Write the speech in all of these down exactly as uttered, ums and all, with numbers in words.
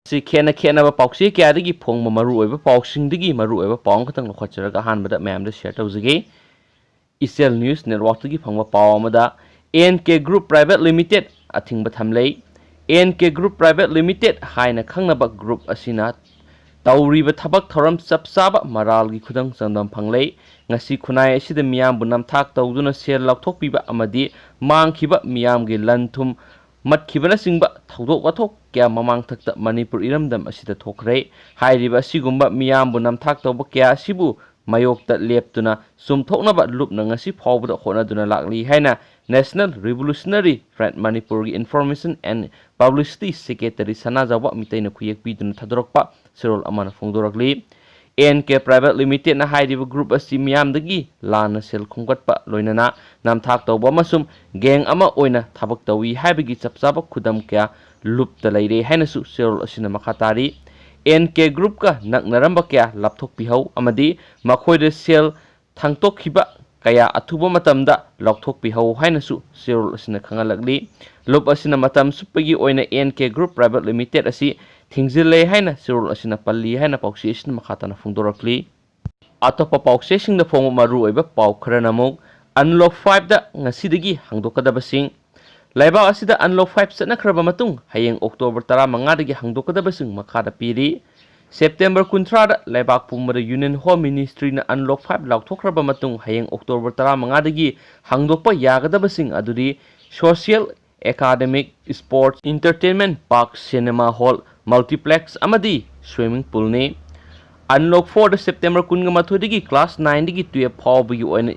ꯁꯤ ꯈꯦꯠꯅ ꯈꯦꯠꯅꯕ ꯄꯥꯎꯆꯦ ꯀꯌꯥꯗꯒꯤ ꯐꯣꯡꯕ ꯃꯔꯨꯑꯣꯏꯕ ꯄꯥꯎꯁꯤꯡꯗꯒꯤ ꯃꯔꯨꯑꯣꯏꯕ ꯄꯥꯎ ꯑꯃꯈꯛꯇꯪ ꯂꯧꯈꯠꯆꯔꯒ ꯑꯍꯥꯟꯕꯗ ꯃꯌꯥꯝꯗ ꯁꯤꯌꯔ ꯇꯧꯖꯒꯦ꯫ ꯏꯆꯦꯜ ꯅ꯭ꯌꯨꯁ ꯅꯦꯠꯋꯥꯛꯇꯒꯤ ꯐꯪꯕ ꯄꯥꯎ ꯑꯃꯗ, N K group private limited ꯑꯊꯤꯡꯕ ꯊꯝꯂꯦ꯫ N K group private limited ꯍꯥꯏꯅ ꯈꯪꯅꯕ ꯒ꯭ꯔꯨꯞ ꯑꯁꯤꯅ ꯇꯧꯔꯤꯕ ꯊꯕꯛ ꯊꯧꯔꯝ ꯆꯞ ꯆꯥꯕ ꯃꯔꯥꯜꯒꯤ ꯈꯨꯗꯝ ꯆꯥꯡꯗꯝ ꯐꯪꯂꯦ꯫ ꯉꯁꯤ ꯈꯨꯟꯅꯥꯏ ꯑꯁꯤꯗ ꯃꯤꯌꯥꯝꯕꯨ ꯅꯝꯊꯥꯛ ꯇꯧꯗꯨꯅ ꯁꯦꯜ ꯂꯧꯊꯣꯛꯄꯤꯕ ꯑꯃꯗꯤ ꯃꯥꯡꯈꯤꯕ ꯃꯤꯌꯥꯝꯒꯤ ꯂꯟ ꯊꯨꯝ ꯃꯠꯈꯤꯕꯅꯆꯤꯡꯕ ꯊꯧꯗꯣꯛ ꯋꯥꯊꯣꯛ ꯀꯌꯥ ꯃꯃꯥꯡꯊꯛꯇ ꯃꯅꯤꯄꯨꯔ ꯏꯔꯝꯗꯝ ꯑꯁꯤꯗ ꯊꯣꯛꯈ꯭ꯔꯦ꯫ ꯍꯥꯏꯔꯤꯕ ꯑꯁꯤꯒꯨꯝꯕ ꯃꯤꯌꯥꯝꯕꯨ ꯅꯝꯊꯥꯛ ꯇꯧꯕ ꯀꯌꯥ ꯑꯁꯤꯕꯨ ꯃꯥꯌꯣꯛꯇ ꯂꯦꯞꯇꯨꯅ ꯆꯨꯝꯊꯣꯛꯅꯕ ꯂꯨꯞꯅ ꯉꯁꯤ ꯐꯥꯎꯕꯗ ꯍꯣꯠꯅꯗꯨꯅ ꯂꯥꯛꯂꯤ ꯍꯥꯏꯅ National Revolutionary Front ꯃꯅꯤꯄꯨꯔꯒꯤ Information and Publicity Secretary ꯁꯅꯥꯖꯥꯎꯕ ꯃꯤꯇꯩꯅ ꯈꯨꯌꯦꯛ ꯄꯤꯗꯨꯅ ꯊꯥꯗꯣꯔꯛꯄ ꯆꯦꯔꯣꯜ ꯑꯃꯅ ꯐꯣꯡꯗꯣꯔꯛꯂꯤ꯫ ꯑꯦꯟ ꯀꯦ ꯄ꯭ꯔꯥꯏꯚꯦꯠ ꯂꯤꯃꯤꯇꯦꯠꯅ ꯍꯥꯏꯔꯤꯕ ꯒ꯭ꯔꯨꯞ ꯑꯁꯤ ꯃꯤꯌꯥꯝꯗꯒꯤ ꯂꯥꯟꯅ ꯁꯦꯜ ꯈꯣꯝꯒꯠꯄ ꯂꯣꯏꯅꯅ ꯅꯝꯊꯥꯛ ꯇꯧꯕ ꯑꯃꯁꯨꯡ ꯒꯦꯡ ꯑꯃ ꯑꯣꯏꯅ ꯊꯕꯛ ꯇꯧꯏ ꯍꯥꯏꯕꯒꯤ ꯆꯞ ꯆꯥꯕ ꯈꯨꯗꯝ ꯀꯌꯥ ꯂꯨꯞꯇ ꯂꯩꯔꯦ ꯍꯥꯏꯅꯁꯨ ꯆꯦꯔꯣꯜ ꯑꯁꯤꯅ ꯃꯈꯥ ꯇꯥꯔꯤ꯫ ꯑꯦꯟ ꯀꯦ ꯒ꯭ꯔꯨꯞꯀ ꯅꯛꯅꯔꯝꯕ ꯀꯌꯥ ꯂꯥꯞꯊꯣꯛꯄꯤꯍꯧ ꯑꯃꯗꯤ ꯃꯈꯣꯏꯗ ꯁꯦꯜ ꯊꯥꯡꯇꯣꯛꯈꯤꯕ ꯀꯌꯥ ꯑꯊꯨꯕ ꯃꯇꯝꯗ ꯂꯧꯊꯣꯛꯄꯤꯍꯧ ꯍꯥꯏꯅꯁꯨ ꯆꯦꯔꯣꯜ ꯑꯁꯤꯅ ꯈꯪꯍꯜꯂꯛꯂꯤ꯫ ꯂꯨꯞ ꯑꯁꯤꯅ ꯃꯇꯝ ꯆꯨꯞꯄꯒꯤ ꯑꯣꯏꯅ N K group private limited ꯑꯁꯤ ꯊꯤꯡꯖꯤꯜꯂꯦ ꯍꯥꯏꯅ ꯆꯦꯔꯣꯜ ꯑꯁꯤꯅ ꯄꯜꯂꯤ ꯍꯥꯏꯅ ꯄꯥꯎꯆꯦ ꯑꯁꯤꯅ ꯃꯈꯥ ꯇꯥꯅ ꯐꯣꯡꯗꯣꯔꯛꯂꯤ꯫ ꯑꯇꯣꯞꯄ ꯄꯥꯎꯆꯦꯁꯤꯡꯗ ꯐꯣꯡꯕ ꯃꯔꯨꯑꯣꯏꯕ ꯄꯥꯎ ꯈꯔꯅ ꯑꯃꯨꯛ, ꯑꯟꯂꯣꯛ ꯐꯥꯏꯚꯇ ꯉꯁꯤꯗꯒꯤ ꯍꯥꯡꯗꯣꯛꯀꯗꯕꯁꯤꯡ꯫ ꯂꯩꯕꯥꯛ ꯑꯁꯤꯗ ꯑꯟꯂꯣꯛ ꯐꯥꯏꯚ ꯆꯠꯅꯈ꯭ꯔꯕ ꯃꯇꯨꯡ ꯍꯌꯦꯡ ꯑꯣꯛꯇꯣꯕꯔ ꯇꯔꯥꯃꯉꯥꯗꯒꯤ ꯍꯥꯡꯗꯣꯛꯀꯗꯕꯁꯤꯡ ꯃꯈꯥꯗ ꯄꯤꯔꯤ꯫ ꯁꯦꯞꯇꯦꯝꯕꯔ ꯀꯨꯟꯊ꯭ꯔꯥꯗ ꯂꯩꯕꯥꯛ ꯄꯨꯝꯕꯗ Union Home Ministryꯅ ꯑꯟꯂꯣꯛ ꯐꯥꯏꯚ ꯂꯥꯎꯊꯣꯛꯈ꯭ꯔꯕ ꯃꯇꯨꯡ ꯍꯌꯦꯡ ꯑꯣꯛꯇꯣꯕꯔ ꯇꯔꯥꯃꯉꯥꯗꯒꯤ ꯍꯥꯡꯗꯣꯛꯄ ꯌꯥꯒꯗꯕꯁꯤꯡ ꯑꯗꯨꯗꯤ social, academic, sports, entertainment park, cinema hall, multiplex ꯑꯃꯗꯤ swimming poolꯅꯤ꯫ ꯑꯟꯂꯣꯛ ꯐꯣꯔꯗ ꯁꯦꯞꯇꯦꯝꯕꯔ ꯀꯨꯟꯒ ꯃꯥꯊꯣꯏꯗꯒꯤ ꯀ꯭ꯂꯥꯁ ꯅꯥꯏꯟꯗꯒꯤ ꯇꯨꯌꯦꯜꯐ ꯐꯥꯎꯕꯒꯤ ꯑꯣꯏꯅ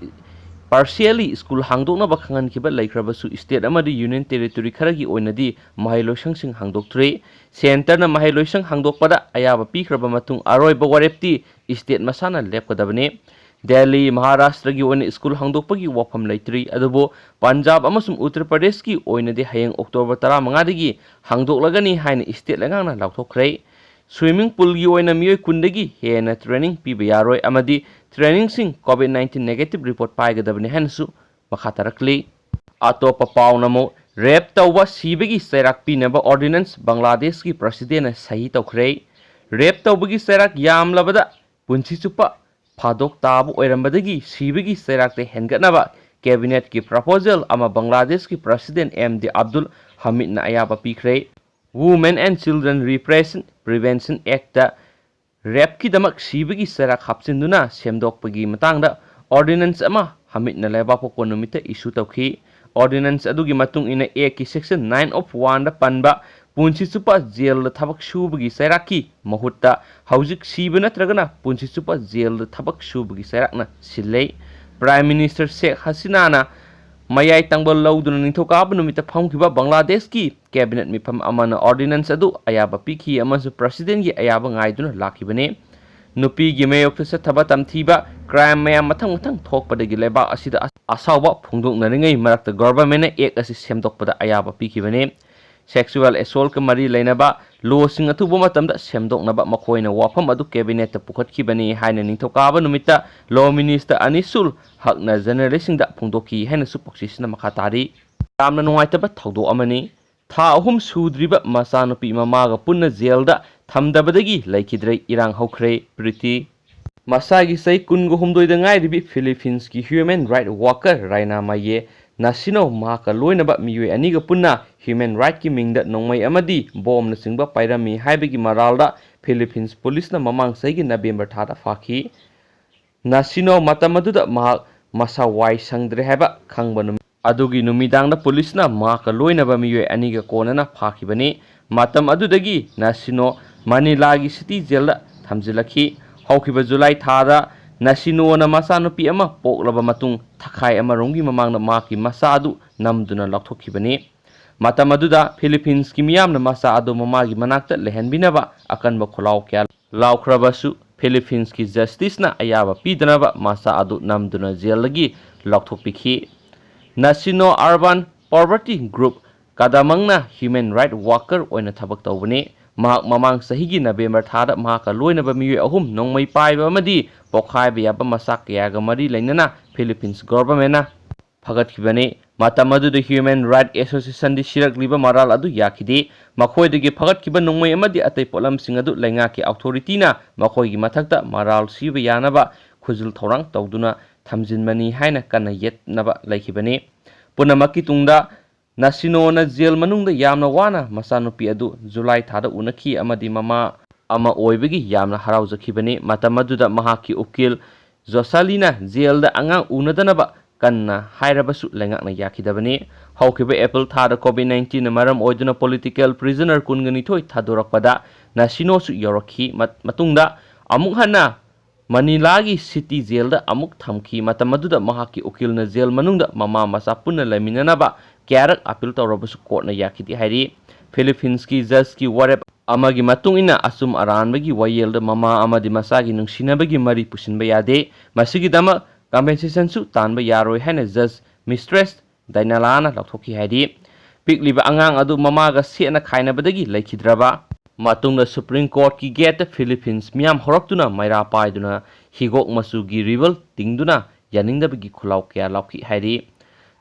partially ꯁ꯭ꯀꯨꯜ ꯍꯥꯡꯗꯣꯛꯅꯕ ꯈꯪꯍꯟꯈꯤꯕ ꯂꯩꯈ꯭ꯔꯕꯁꯨ, ꯁ꯭ꯇꯦꯠ ꯑꯃꯗꯤ ꯌꯨꯅꯤꯌꯟ ꯇꯦꯔꯤꯇꯣꯔꯤ ꯈꯔꯒꯤ ꯑꯣꯏꯅꯗꯤ ꯃꯍꯩꯂꯣꯏꯁꯪꯁꯤꯡ ꯍꯥꯡꯗꯣꯛꯇ꯭ꯔꯤ꯫ ꯁꯦꯟꯇꯔꯅ ꯃꯍꯩꯂꯣꯏꯁꯪ ꯍꯥꯡꯗꯣꯛꯄꯗ ꯑꯌꯥꯕ ꯄꯤꯈ꯭ꯔꯕ ꯃꯇꯨꯡ, ꯑꯔꯣꯏꯕ ꯋꯥꯔꯦꯞꯇꯤ ꯁ꯭ꯇꯦꯠ ꯃꯁꯥꯅ ꯂꯦꯞꯀꯗꯕꯅꯤ꯫ ꯗꯦꯜꯂꯤ, ꯃꯍꯥꯔꯥꯁꯇ꯭ꯔꯒꯤ ꯑꯣꯏꯅ ꯁ꯭ꯀꯨꯜ ꯍꯥꯡꯗꯣꯛꯄꯒꯤ ꯋꯥꯐꯝ ꯂꯩꯇ꯭ꯔꯤ, ꯑꯗꯨꯕꯨ ꯄꯟꯖꯥꯕ ꯑꯃꯁꯨꯡ ꯎꯠꯇꯔ ꯄ꯭ꯔꯗꯦꯁꯀꯤ ꯑꯣꯏꯅꯗꯤ ꯍꯌꯦꯡ ꯑꯣꯛꯇꯣꯕꯔ ꯇꯔꯥꯃꯉꯥꯗꯒꯤ ꯍꯥꯡꯗꯣꯛꯂꯒꯅꯤ ꯍꯥꯏꯅ ꯁ꯭ꯇꯦꯠ ꯂꯩꯉꯥꯛꯅ ꯂꯥꯎꯊꯣꯛꯈ꯭ꯔꯦ꯫ Swimming poolꯒꯤ ꯑꯣꯏꯅ ꯃꯤꯑꯣꯏ ꯀꯨꯟꯗꯒꯤ ꯍꯦꯟꯅ training ꯄꯤꯕ ꯌꯥꯔꯣꯏ ꯑꯃꯗꯤ trainingꯁꯤꯡ COVID nineteen negative report ꯄꯥꯏꯒꯗꯕꯅꯤ ꯍꯥꯏꯅꯁꯨ ꯃꯈꯥ ꯇꯥꯔꯛꯂꯤ꯫ ꯑꯇꯣꯞꯄ ꯄꯥꯎꯅ ꯑꯃꯨꯛ, ꯔꯦꯞ ꯇꯧꯕ ꯁꯤꯕꯒꯤ ꯆꯩꯔꯥꯛ ꯄꯤꯅꯕ ꯑꯣꯔꯗꯤꯅꯦꯟꯁ ꯕꯪꯒ꯭ꯂꯥꯗꯦꯁꯀꯤ ꯄ꯭ꯔꯁꯤꯗꯦꯟꯅ ꯁꯍꯤ ꯇꯧꯈ꯭ꯔꯦ꯫ ꯔꯦꯞ ꯇꯧꯕꯒꯤ ꯆꯩꯔꯥꯛ ꯌꯥꯝꯂꯕꯗ ꯄꯨꯟꯁꯤ ꯆꯨꯞꯄ ꯐꯥꯗꯣꯛ ꯇꯥꯕ ꯑꯣꯏꯔꯝꯕꯗꯒꯤ ꯁꯤꯕꯒꯤ ꯆꯩꯔꯥꯛꯇ ꯍꯦꯟꯒꯠꯅꯕ ꯀꯦꯕꯤꯅꯦꯠꯀꯤ ꯄ꯭ꯔꯄꯣꯖꯦꯜ ꯑꯃ ꯕꯪꯒ꯭ꯂꯥꯗꯦꯁꯀꯤ ꯄ꯭ꯔꯁꯤꯗꯦꯟ ꯑꯦꯝ ꯗꯤ ꯑꯕꯗꯨꯜ ꯍꯃꯤꯗꯅ ꯑꯌꯥꯕ ꯄꯤꯈ꯭ꯔꯦ꯫ Women and Children Repression Prevention Actꯇ ꯔꯦꯞꯀꯤꯗꯃꯛ ꯁꯤꯕꯒꯤ ꯆꯩꯔꯥꯛ ꯍꯥꯞꯆꯤꯟꯗꯨꯅ ꯁꯦꯝꯗꯣꯛꯄꯒꯤ ꯃꯇꯥꯡꯗ ꯑꯣꯔꯗꯤꯅꯦꯟꯁ ꯑꯃ ꯍꯃꯤꯗꯅ ꯂꯩꯕꯥꯛꯄꯣꯛꯄ ꯅꯨꯃꯤꯠꯇ ꯏꯁꯨ ꯇꯧꯈꯤ꯫ ꯑꯣꯔꯗꯤꯅꯦꯟꯁ ꯑꯗꯨꯒꯤ ꯃꯇꯨꯡ ꯏꯟꯅ ꯑꯦꯛꯀꯤ ꯁꯦꯛꯁꯟ ꯅꯥꯏꯟ ꯑꯣꯐ ꯋꯥꯟꯗ ꯄꯟꯕ ꯄꯨꯟꯁꯤ ꯆꯨꯞꯄ ꯖꯦꯜꯗ ꯊꯕꯛ ꯁꯨꯕꯒꯤ ꯆꯩꯔꯥꯛꯀꯤ ꯃꯍꯨꯠꯇ ꯍꯧꯖꯤꯛ ꯁꯤꯕ ꯅꯠꯇ꯭ꯔꯒꯅ ꯄꯨꯟꯁꯤ ꯆꯨꯞꯄ ꯖꯦꯜꯗ ꯊꯕꯛ ꯁꯨꯕꯒꯤ ꯆꯩꯔꯥꯛꯅ ꯁꯤꯜꯂꯦ꯫ ꯄ꯭ꯔꯥꯏꯝ ꯃꯤꯅꯤꯁꯇꯔ ꯁꯦꯈ ꯍꯁꯤꯅꯥꯅ ꯃꯌꯥꯏ ꯇꯪꯕ ꯂꯧꯗꯨꯅ ꯅꯤꯡꯊꯧꯀꯥꯕ ꯅꯨꯃꯤꯠꯇ ꯐꯝꯈꯤꯕ ꯕꯪꯒ꯭ꯂꯥꯗꯦꯁꯀꯤ ꯀꯦꯕꯤꯅꯦꯠ ꯃꯤꯐꯝ ꯑꯃꯅ ꯑꯣꯔꯗꯤꯅꯦꯟꯁ ꯑꯗꯨ ꯑꯌꯥꯕ ꯄꯤꯈꯤ ꯑꯃꯁꯨꯡ ꯄ꯭ꯔꯁꯤꯗꯦꯟꯒꯤ ꯑꯌꯥꯕ ꯉꯥꯏꯗꯨꯅ ꯂꯥꯛꯈꯤꯕꯅꯤ꯫ ꯅꯨꯄꯤꯒꯤ ꯃꯥꯌꯣꯛꯇ ꯆꯠꯊꯕ ꯇꯝꯊꯤꯕ ꯀ꯭ꯔꯥꯏꯝ ꯃꯌꯥꯝ ꯃꯊꯪ ꯃꯊꯪ ꯊꯣꯛꯄꯗꯒꯤ ꯂꯩꯕꯥꯛ ꯑꯁꯤꯗ ꯑꯁ-, ꯑꯁꯥꯎꯕ ꯐꯣꯡꯗꯣꯛꯅꯔꯤꯉꯩ ꯃꯔꯛꯇ ꯒꯣꯚꯔꯟꯃꯦꯟꯠꯅ ꯑꯦꯛ ꯑꯁꯤ ꯁꯦꯝꯗꯣꯛꯄꯗ ꯑꯌꯥꯕ ꯄꯤꯈꯤꯕꯅꯤ꯫ ꯁꯦꯛꯁꯨꯑꯦꯜ ꯑꯦꯁꯣꯜꯠꯀ ꯃꯔꯤ ꯂꯩꯅꯕ ꯂꯣꯁꯤꯡ ꯑꯊꯨꯕ ꯃꯇꯝꯗ ꯁꯦꯝꯗꯣꯛꯅꯕ ꯃꯈꯣꯏꯅ ꯋꯥꯐꯝ ꯑꯗꯨ ꯀꯦꯕꯤꯅꯦꯠꯇ ꯄꯨꯈꯠꯈꯤꯕꯅꯤ ꯍꯥꯏꯅ ꯅꯤꯡꯊꯧꯀꯥꯕ ꯅꯨꯃꯤꯠꯇ ꯂꯣ ꯃꯤꯅꯤꯁꯇꯔ ꯑꯅꯤꯁꯨꯜ ꯍꯛꯅ ꯖꯔꯅꯦꯂꯤꯁꯁꯤꯡꯗ ꯐꯣꯡꯗꯣꯛꯈꯤ ꯍꯥꯏꯅꯁꯨ ꯄꯥꯎꯆꯦꯁꯤꯅ ꯃꯈꯥ ꯇꯥꯔꯤ꯫ ꯌꯥꯝꯅ ꯅꯨꯡꯉꯥꯏꯇꯕ ꯊꯧꯗꯣꯛ ꯑꯃꯅꯤ꯫ ꯊꯥ ꯑꯍꯨꯝ ꯁꯨꯗ꯭ꯔꯤꯕ ꯃꯆꯥꯅꯨꯄꯤ ꯃꯃꯥꯒ ꯄꯨꯟꯅ ꯖꯦꯜꯗ ꯊꯝꯗꯕꯗꯒꯤ ꯂꯩꯈꯤꯗ꯭ꯔꯦ꯫ ꯏꯔꯥꯡ ꯍꯧꯈ꯭ꯔꯦ꯫ ꯄ꯭ꯔꯤꯇꯤ꯫ ꯃꯁꯥꯒꯤ ꯆꯍꯤ ꯀꯨꯟꯒ ꯍꯨꯝꯗꯣꯏꯗ ꯉꯥꯏꯔꯤꯕꯤ ꯐꯤꯂꯤꯄꯤꯟꯁꯀꯤ ꯍ꯭ꯌꯨꯃꯦꯟ ꯔꯥꯏꯠ ꯋꯥꯀꯔ ꯔꯥꯏꯅꯥ ꯃꯥꯌꯦ ꯅꯥꯁꯤꯅꯣ ꯃꯍꯥꯛꯀ ꯂꯣꯏꯅꯕ ꯃꯤꯑꯣꯏ ꯑꯅꯤꯒ ꯄꯨꯟꯅ ꯍ꯭ꯌꯨꯃꯦꯟ ꯔꯥꯏꯠꯀꯤ ꯃꯤꯡꯗ ꯅꯣꯡꯃꯩ ꯑꯃꯗꯤ ꯕꯣꯝꯅꯆꯤꯡꯕ ꯄꯥꯏꯔꯝꯃꯤ ꯍꯥꯏꯕꯒꯤ ꯃꯔꯥꯜꯗ ꯐꯤꯂꯤꯄꯤꯟꯁ ꯄꯨꯂꯤꯁꯅ ꯃꯃꯥꯡ ꯆꯍꯤꯒꯤ ꯅꯕꯦꯝꯕꯔ ꯊꯥꯗ ꯐꯥꯈꯤ꯫ ꯅꯥꯁꯤꯅꯣ ꯃꯇꯝ ꯑꯗꯨꯗ ꯃꯍꯥꯛ ꯃꯁꯥ ꯋꯥꯏ ꯁꯪꯗ꯭ꯔꯦ ꯍꯥꯏꯕ ꯈꯪꯕ ꯅꯨꯃꯤꯠ ꯑꯗꯨꯒꯤ ꯅꯨꯃꯤꯗꯥꯡꯗ ꯄꯨꯂꯤꯁꯅ ꯃꯍꯥꯛꯀ ꯂꯣꯏꯅꯕ ꯃꯤꯑꯣꯏ ꯑꯅꯤꯒ ꯀꯣꯟꯅꯅ ꯐꯥꯈꯤꯕꯅꯤ꯫ ꯃꯇꯝ ꯑꯗꯨꯗꯒꯤ ꯅꯥꯁꯤꯅꯣ ꯃꯅꯤꯂꯥꯒꯤ ꯁꯤꯇꯤ ꯖꯦꯜꯗ ꯊꯝꯖꯤꯜꯂꯛꯈꯤ꯫ ꯍꯧꯈꯤꯕ ꯖꯨꯂꯥꯏ ꯊꯥꯗ ꯅꯥꯁꯤꯅꯣꯅ ꯃꯆꯥꯅꯨꯄꯤ ꯑꯃ ꯄꯣꯛꯂꯕ ꯃꯇꯨꯡ ꯊꯥꯈꯥꯏ ꯑꯃꯔꯣꯝꯒꯤ ꯃꯃꯥꯡꯗ ꯃꯍꯥꯛꯀꯤ ꯃꯆꯥ ꯑꯗꯨ ꯅꯝꯗꯨꯅ ꯂꯧꯊꯣꯛꯈꯤꯕꯅꯤ꯫ ꯃꯇꯝ ꯑꯗꯨꯗ ꯐꯤꯂꯤꯄꯤꯟꯁꯀꯤ ꯃꯤꯌꯥꯝꯅ ꯃꯆꯥ ꯑꯗꯨ ꯃꯃꯥꯒꯤ ꯃꯅꯥꯛꯇ ꯂꯩꯍꯟꯕꯤꯅꯕ ꯑꯀꯟꯕ ꯈꯣꯜꯂꯥꯎ ꯀꯌꯥ ꯂꯥꯎꯈ꯭ꯔꯕꯁꯨ, ꯐꯤꯂꯤꯄꯤꯟꯁꯀꯤ ꯖꯁꯇꯤꯁꯅ ꯑꯌꯥꯕ ꯄꯤꯗꯅꯕ ꯃꯆꯥ ꯑꯗꯨ ꯅꯝꯗꯨꯅ ꯖꯦꯜꯗꯒꯤ ꯂꯧꯊꯣꯛꯄꯤꯈꯤ꯫ ꯅꯥꯁꯤꯅꯣ ꯑꯔꯕꯥꯟ ꯄꯣꯚꯔꯇꯤ ꯒ꯭ꯔꯨꯞ ꯀꯗꯥꯃꯪꯅ ꯍ꯭ꯌꯨꯃꯦꯟ ꯔꯥꯏꯠ ꯋꯥꯀꯔ ꯑꯣꯏꯅ ꯊꯕꯛ ꯇꯧꯕꯅꯤ꯫ ꯃꯍꯥꯛ ꯃꯃꯥꯡ ꯆꯍꯤꯒꯤ ꯅꯕꯦꯝꯕꯔ ꯊꯥꯗ ꯃꯍꯥꯛꯀ ꯂꯣꯏꯅꯕ ꯃꯤꯑꯣꯏ ꯑꯍꯨꯝ ꯅꯣꯡꯃꯩ ꯄꯥꯏꯕ ꯑꯃꯗꯤ ꯄꯣꯈꯥꯏꯕ ꯌꯥꯕ ꯃꯆꯥꯛ ꯀꯌꯥꯒ ꯃꯔꯤ ꯂꯩꯅꯅ ꯐꯤꯂꯤꯄꯤꯟꯁ ꯒꯣꯚꯔꯟꯃꯦꯟꯠꯅ ꯐꯒꯠꯈꯤꯕꯅꯤ꯫ ꯃꯇꯝ ꯑꯗꯨꯗ Human Rights Associationꯗꯤ ꯁꯤꯔꯛꯂꯤꯕ ꯃꯔꯥꯜ ꯑꯗꯨ ꯌꯥꯈꯤꯗꯦ꯫ ꯃꯈꯣꯏꯗꯒꯤ ꯐꯒꯠꯈꯤꯕ ꯅꯣꯡꯃꯩ ꯑꯃꯗꯤ ꯑꯇꯩ ꯄꯣꯠꯂꯝꯁꯤꯡ ꯑꯗꯨ ꯂꯩꯉꯥꯛꯀꯤ authorityꯅ ꯃꯈꯣꯏꯒꯤ ꯃꯊꯛꯇ ꯃꯔꯥꯜ ꯁꯤꯕ ꯌꯥꯅꯕ ꯈꯨꯖꯤꯜ ꯊꯧꯔꯥꯡ ꯇꯧꯗꯨꯅ ꯊꯝꯖꯤꯟꯕꯅꯤ ꯍꯥꯏꯅ ꯀꯟꯅ ꯌꯦꯠꯅꯕ ꯂꯩꯈꯤꯕꯅꯤ꯫ ꯄꯨꯝꯅꯃꯛꯀꯤ ꯇꯨꯡꯗ ꯅꯁꯤꯅꯣꯅ ꯖꯦꯜ ꯃꯅꯨꯡꯗ ꯌꯥꯝꯅ ꯋꯥꯅ ꯃꯆꯥꯅꯨꯄꯤ ꯑꯗꯨ ꯖꯨꯂꯥꯏ ꯊꯥꯗ ꯎꯅꯈꯤ ꯑꯃꯗꯤ ꯃꯃꯥ ꯑꯃ ꯑꯣꯏꯕꯒꯤ ꯌꯥꯝꯅ ꯍꯔꯥꯎꯖꯈꯤꯕꯅꯤ꯫ ꯃꯇꯝ ꯑꯗꯨꯗ ꯃꯍꯥꯛꯀꯤ ꯎꯀꯤꯜ ꯖꯣꯁꯥꯂꯤꯅ ꯖꯦꯜꯗ ꯑꯉꯥꯡ ꯎꯅꯗꯅꯕ ꯀꯟꯅ ꯍꯥꯏꯔꯕꯁꯨ ꯂꯩꯉꯥꯛꯅ ꯌꯥꯈꯤꯗꯕꯅꯤ꯫ ꯍꯧꯈꯤꯕ ꯑꯦꯄ꯭ꯔꯤꯜ ꯊꯥꯗ COVID nineteenꯅ ꯃꯔꯝ ꯑꯣꯏꯗꯨꯅ political prisoner ꯀꯨꯟꯒ ꯅꯤꯊꯣꯏ ꯊꯥꯗꯣꯔꯛꯄꯗ ꯅꯁꯤꯅꯣꯁꯨ ꯌꯥꯎꯔꯛꯈꯤ꯫ ꯃꯠ-, ꯃꯇꯨꯡꯗ ꯑꯃꯨꯛ ꯍꯟꯅ ꯃꯅꯤꯂꯥꯒꯤ city ꯖꯦꯜꯗ ꯑꯃꯨꯛ ꯊꯝꯈꯤ꯫ ꯃꯇꯝ ꯑꯗꯨꯗ ꯃꯍꯥꯛꯀꯤ ꯎꯀꯤꯜꯅ ꯖꯦꯜ ꯃꯅꯨꯡꯗ ꯃꯃꯥ ꯃꯆꯥ ꯄꯨꯟꯅ ꯂꯩꯃꯤꯟꯅꯅꯕ ꯀꯌꯥꯔꯛ appeal ꯇꯧꯔꯕꯁꯨ courtꯅ ꯌꯥꯈꯤꯗꯦ ꯍꯥꯏꯔꯤ꯫ ꯐꯤꯂꯤꯄꯤꯟꯁꯀꯤ judgeꯀꯤ ꯋꯥꯔꯦꯞ ꯑꯃꯒꯤ ꯃꯇꯨꯡ ꯏꯟꯅ ꯑꯆꯨꯝ ꯑꯔꯥꯟꯕꯒꯤ ꯋꯥꯌꯦꯜꯗ ꯃꯃꯥ ꯑꯃꯗꯤ ꯃꯆꯥꯒꯤ ꯅꯨꯡꯁꯤꯅꯕꯒꯤ ꯃꯔꯤ ꯄꯨꯁꯤꯟꯕ ꯌꯥꯗꯦ꯫ ꯃꯁꯤꯒꯤꯗꯃꯛ compensationꯁꯨ ꯇꯥꯟꯕ ꯌꯥꯔꯣꯏ ꯍꯥꯏꯅ judge Mistress ꯗꯥꯏꯅꯥꯂꯥꯅ ꯂꯥꯎꯊꯣꯛꯈꯤ ꯍꯥꯏꯔꯤ꯫ ꯄꯤꯛꯂꯤꯕ ꯑꯉꯥꯡ ꯑꯗꯨ ꯃꯃꯥꯒ ꯁꯦꯠꯅ ꯈꯥꯏꯅꯕꯗꯒꯤ ꯂꯩꯈꯤꯗ꯭ꯔꯕ ꯃꯇꯨꯡꯗ Supreme Courtꯀꯤ gateꯇ Philippines ꯃꯤꯌꯥꯝ ꯍꯧꯔꯛꯇꯨꯅ ꯃꯩꯔꯥ ꯄꯥꯏꯗꯨꯅ ꯍꯤꯒꯣꯛ ꯃꯆꯨꯒꯤ ribbon ꯇꯤꯡꯗꯨꯅ ꯌꯥꯅꯤꯡꯗꯕꯒꯤ ꯈꯨꯜꯂꯥꯎ ꯀꯌꯥ ꯂꯥꯎꯈꯤ ꯍꯥꯏꯔꯤ꯫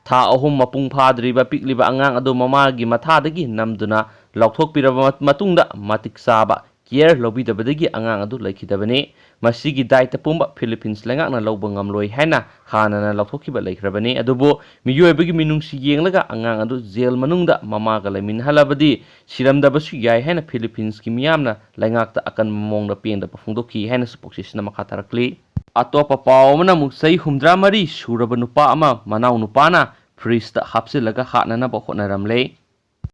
ꯊꯥ ꯑꯍꯨꯝ ꯃꯄꯨꯡ ꯐꯥꯗ꯭ꯔꯤꯕ ꯄꯤꯛꯂꯤꯕ ꯑꯉꯥꯡ ꯑꯗꯨ ꯃꯃꯥꯒꯤ ꯃꯊꯥꯗꯒꯤ ꯅꯝꯗꯨꯅ ꯂꯧꯊꯣꯛꯄꯤꯔꯕ ꯃꯠ-, ꯃꯇꯨꯡꯗ ꯃꯇꯤꯛ ꯆꯥꯕ care ꯂꯧꯕꯤꯗꯕꯗꯒꯤ ꯑꯉꯥꯡ ꯑꯗꯨ ꯂꯩꯈꯤꯗꯕꯅꯤ꯫ ꯃꯁꯤꯒꯤ ꯗꯥꯏꯇ ꯄꯨꯝꯕ Philippines ꯂꯩꯉꯥꯛꯅ ꯂꯧꯕ ꯉꯝꯂꯣꯏ ꯍꯥꯏꯅ ꯍꯥꯟꯅꯅ ꯂꯧꯊꯣꯛꯈꯤꯕ ꯂꯩꯈ꯭ꯔꯕꯅꯤ꯫ ꯑꯗꯨꯕꯨ ꯃꯤꯑꯣꯏꯕꯒꯤ ꯃꯤꯅꯨꯡꯁꯤ ꯌꯦꯡꯂꯒ ꯑꯉꯥꯡ ꯑꯗꯨ ꯖꯦꯜ ꯃꯅꯨꯡꯗ ꯃꯃꯥꯒ ꯂꯩꯃꯤꯟꯅꯍꯜꯂꯕꯗꯤ ꯁꯤꯔꯝꯗꯕꯁꯨ ꯌꯥꯏ ꯍꯥꯏꯅ Philippines ꯀꯤ ꯃꯤꯌꯥꯝꯅ ꯂꯩꯉꯥꯛꯇ ꯑꯀꯟꯕ ꯃꯑꯣꯡꯗ ꯄꯦꯟꯗꯕ ꯐꯣꯡꯗꯣꯛꯈꯤ ꯍꯥꯏꯅꯁꯨ ꯄꯣꯛꯆꯦꯁꯤꯅ ꯃꯈꯥ ꯇꯥꯔꯛꯂꯤ꯫ ꯑꯇꯣꯞꯄ ꯄꯥꯎ ꯑꯃꯅ ꯑꯃꯨꯛ ꯆꯍꯤ ꯍꯨꯝꯗ꯭ꯔꯥ ꯃꯔꯤ ꯁꯨꯔꯕ ꯅꯨꯄꯥ ꯑꯃ ꯃꯅꯥꯎ ꯅꯨꯄꯥꯅ fridge ꯇ ꯍꯥꯞꯆꯤꯜꯂꯒ ꯍꯥꯠꯅꯅꯕ ꯍꯣꯠꯅꯔꯝꯂꯦ꯫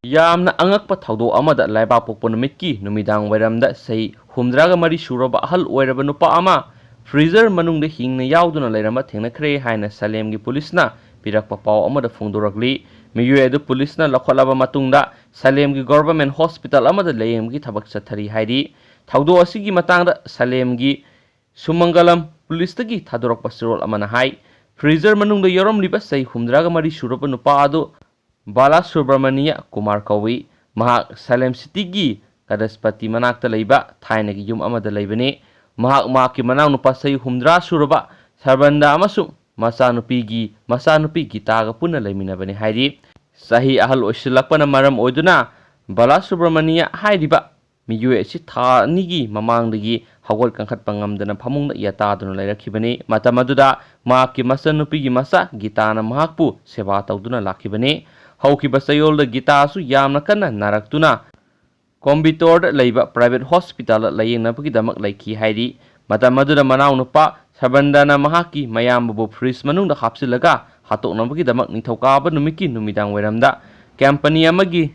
ꯌꯥꯝꯅ ꯑꯉꯛꯄ ꯊꯧꯗꯣꯛ ꯑꯃꯗ ꯂꯩꯕꯥꯛꯄꯣꯛꯄ ꯅꯨꯃꯤꯠꯀꯤ ꯅꯨꯃꯤꯗꯥꯡ ꯋꯥꯏꯔꯝꯗ ꯆꯍꯤ ꯍꯨꯝꯗ꯭ꯔꯥꯒ ꯃꯔꯤ ꯁꯨꯔꯕ ꯑꯍꯜ ꯑꯣꯏꯔꯕ ꯅꯨꯄꯥ ꯑꯃ freezer ꯃꯅꯨꯡꯗ ꯍꯤꯡꯅ ꯌꯥꯎꯗꯨꯅ ꯂꯩꯔꯝꯕ ꯊꯦꯡꯅꯈ꯭ꯔꯦ ꯍꯥꯏꯅ ꯁꯂꯦꯝꯒꯤ ꯄꯨꯂꯤꯁꯅ ꯄꯤꯔꯛꯄ ꯄꯥꯎ ꯑꯃꯗ ꯐꯣꯡꯗꯣꯔꯛꯂꯤ꯫ ꯃꯤꯑꯣꯏ ꯑꯗꯨ ꯄꯨꯂꯤꯁꯅ ꯂꯧꯈꯠꯂꯕ ꯃꯇꯨꯡꯗ ꯁꯂꯦꯝꯒꯤ government hospital ꯑꯃꯗ ꯂꯥꯌꯦꯡꯕꯒꯤ ꯊꯕꯛ ꯆꯠꯊꯔꯤ ꯍꯥꯏꯔꯤ꯫ ꯊꯧꯗꯣꯛ ꯑꯁꯤꯒꯤ ꯃꯇꯥꯡꯗ ꯁꯂꯦꯝꯒꯤ ꯁꯨꯃꯪꯒꯂꯝ ꯄꯨꯂꯤꯁꯇꯒꯤ ꯊꯥꯗꯣꯔꯛꯄ ꯆꯦꯔꯣꯜ ꯑꯃꯅ ꯍꯥꯏ, freezer ꯃꯅꯨꯡꯗ ꯌꯥꯎꯔꯝꯂꯤꯕ ꯆꯍꯤ ꯍꯨꯝꯗ꯭ꯔꯥꯒ ꯃꯔꯤ ꯁꯨꯔꯕ ꯅꯨꯄꯥ ꯑꯗꯨ ꯕꯥꯂꯥ ꯁꯨꯕ꯭ꯔꯃꯅꯤꯌ ꯀꯨꯃꯥꯔ ꯀꯧꯏ꯫ ꯃꯍꯥꯛ ꯁꯂꯦꯝ cityꯒꯤ ꯀꯗꯁꯄꯇꯤ ꯃꯅꯥꯛꯇ ꯂꯩꯕ ꯊꯥꯏꯅꯒꯤ ꯌꯨꯝ ꯑꯃꯗ ꯂꯩꯕꯅꯤ꯫ ꯃꯍꯥꯛ ꯃꯍꯥꯛꯀꯤ ꯃꯅꯥꯎꯅꯨꯄꯥ ꯆꯍꯤ ꯍꯨꯝꯗ꯭ꯔꯥ ꯁꯨꯔꯕ ꯁꯔꯕꯟꯗ ꯑꯃꯁꯨꯡ ꯃꯆꯥꯅꯨꯄꯤꯒꯤ ꯃꯆꯥꯅꯨꯄꯤ ꯒꯤꯇꯥꯒ ꯄꯨꯟꯅ ꯂꯩꯃꯤꯟꯅꯕꯅꯤ ꯍꯥꯏꯔꯤ꯫ ꯆꯍꯤ ꯑꯍꯜ ꯑꯣꯏꯁꯤꯜꯂꯛꯄꯅ ꯃꯔꯝ ꯑꯣꯏꯗꯨꯅ ꯕꯂꯥ ꯁꯨꯕ꯭ꯔꯃꯅꯤꯌ ꯍꯥꯏꯔꯤꯕ ꯃꯤꯑꯣꯏ ꯑꯁꯤ ꯊꯥ ꯑꯅꯤꯒꯤ ꯃꯃꯥꯡꯗꯒꯤ ꯍꯧꯒꯠ ꯀꯥꯡꯈꯠꯄ ꯉꯝꯗꯅ ꯐꯃꯨꯡꯗ ꯌꯥꯇꯥꯗꯨꯅ ꯂꯩꯔꯛꯈꯤꯕꯅꯤ꯫ ꯃꯇꯝ ꯑꯗꯨꯗ ꯃꯍꯥꯛꯀꯤ ꯃꯆꯟꯅꯨꯄꯤꯒꯤ ꯃꯆꯥ ꯒꯤꯇꯥꯅ ꯃꯍꯥꯛꯄꯨ ꯁꯦꯕꯥ ꯇꯧꯗꯨꯅ ꯂꯥꯛꯈꯤꯕꯅꯤ꯫ ꯍꯧꯈꯤꯕ ꯆꯌꯣꯜꯗ ꯒꯤꯇꯥꯁꯨ ꯌꯥꯝꯅ ꯀꯟꯅ ꯅꯥꯔꯛꯇꯨꯅ ꯀꯣꯝꯕꯤꯇꯣꯔꯗ ꯂꯩꯕ ꯄ꯭ꯔꯥꯏꯚꯦꯠ ꯍꯣꯁꯄꯤꯇꯥꯜꯗ ꯂꯥꯌꯦꯡꯅꯕꯒꯤꯗꯃꯛ ꯂꯩꯈꯤ ꯍꯥꯏꯔꯤ꯫ ꯃꯇꯝ ꯑꯗꯨꯗ ꯃꯅꯥꯎꯅꯨꯄꯥ ꯁꯔꯕꯟꯗꯅ ꯃꯍꯥꯛꯀꯤ ꯃꯌꯥꯝꯕꯕꯨ ꯐ꯭ꯔꯤꯖ ꯃꯅꯨꯡꯗ ꯍꯥꯞꯆꯤꯜꯂꯒ ꯍꯥꯠꯇꯣꯛꯅꯕꯒꯤꯗꯃꯛ ꯅꯤꯡꯊꯧꯀꯥꯕ ꯅꯨꯃꯤꯠꯀꯤ ꯅꯨꯃꯤꯗꯥꯡ ꯋꯥꯏꯔꯝꯗ ꯀꯝꯄꯅꯤ ꯑꯃꯒꯤ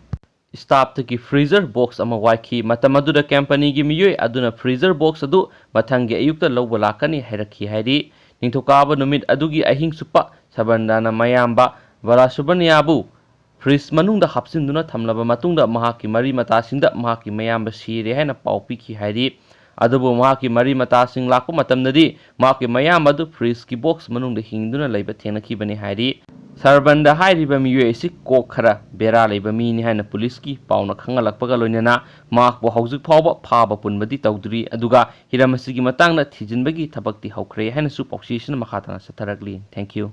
ꯁ꯭ꯇꯥꯐꯇꯒꯤ ꯐ꯭ꯔꯤꯖꯔ ꯕꯣꯛꯁ ꯑꯃ ꯋꯥꯏꯈꯤ꯫ ꯃꯇꯝ ꯑꯗꯨꯗ ꯀꯝꯄꯅꯤꯒꯤ ꯃꯤꯑꯣꯏ ꯑꯗꯨꯅ ꯐ꯭ꯔꯤꯖꯔ ꯕꯣꯛꯁ ꯑꯗꯨ ꯃꯊꯪꯒꯤ ꯑꯌꯨꯛꯇ ꯂꯧꯕ ꯂꯥꯛꯀꯅꯤ ꯍꯥꯏꯔꯛꯈꯤ ꯍꯥꯏꯔꯤ꯫ ꯅꯤꯡꯊꯧꯀꯥꯕ ꯅꯨꯃꯤꯠ ꯑꯗꯨꯒꯤ ꯑꯍꯤꯡ ꯆꯨꯞꯄ ꯁꯔꯕꯟꯗꯅ ꯃꯌꯥꯝꯕ ꯕꯂꯥꯁꯨꯕ꯭ꯔꯅꯤꯌꯥꯕꯨ ꯐ꯭ꯔꯤꯖ ꯃꯅꯨꯡꯗ ꯍꯥꯞꯆꯤꯟꯗꯨꯅ ꯊꯝꯂꯕ ꯃꯇꯨꯡꯗ ꯃꯍꯥꯛꯀꯤ ꯃꯔꯤ ꯃꯇꯥꯁꯤꯡꯗ ꯃꯍꯥꯛꯀꯤ ꯃꯌꯥꯝꯕ ꯁꯤꯔꯦ ꯍꯥꯏꯅ ꯄꯥꯎ ꯄꯤꯈꯤ ꯍꯥꯏꯔꯤ꯫ ꯑꯗꯨꯕꯨ ꯃꯍꯥꯛꯀꯤ ꯃꯔꯤ ꯃꯇꯥꯁꯤꯡ ꯂꯥꯛꯄ ꯃꯇꯝꯗꯗꯤ ꯃꯍꯥꯛꯀꯤ ꯃꯌꯥꯝꯕ ꯑꯗꯨ ꯐ꯭ꯔꯤꯖꯀꯤ ꯕꯣꯛꯁ ꯃꯅꯨꯡꯗ ꯍꯤꯡꯗꯨꯅ ꯂꯩꯕ ꯊꯦꯡꯅꯈꯤꯕꯅꯤ ꯍꯥꯏꯔꯤ꯫ ꯁꯔꯕꯟꯗ ꯍꯥꯏꯔꯤꯕ ꯃꯤꯑꯣꯏ ꯑꯁꯤ ꯀꯣꯛ ꯈꯔ ꯕꯦꯔꯥ ꯂꯩꯕ ꯃꯤꯅꯤ ꯍꯥꯏꯅ ꯄꯨꯂꯤꯁꯀꯤ ꯄꯥꯎꯅ ꯈꯪꯍꯜꯂꯛꯄꯒ ꯂꯣꯏꯅꯅ ꯃꯍꯥꯛꯄꯨ ꯍꯧꯖꯤꯛ ꯐꯥꯎꯕ ꯐꯥꯕ ꯄꯨꯟꯕꯗꯤ ꯇꯧꯗ꯭ꯔꯤ, ꯑꯗꯨꯒ ꯍꯤꯔꯝ ꯑꯁꯤꯒꯤ ꯃꯇꯥꯡꯗ ꯊꯤꯖꯤꯟꯕꯒꯤ ꯊꯕꯛꯇꯤ ꯍꯧꯈ꯭ꯔꯦ ꯍꯥꯏꯅꯁꯨ ꯄꯥꯎꯆꯦꯁꯤꯅ ꯃꯈꯥ ꯇꯥꯅ ꯆꯠꯊꯔꯛꯂꯤ꯫ Thank you꯫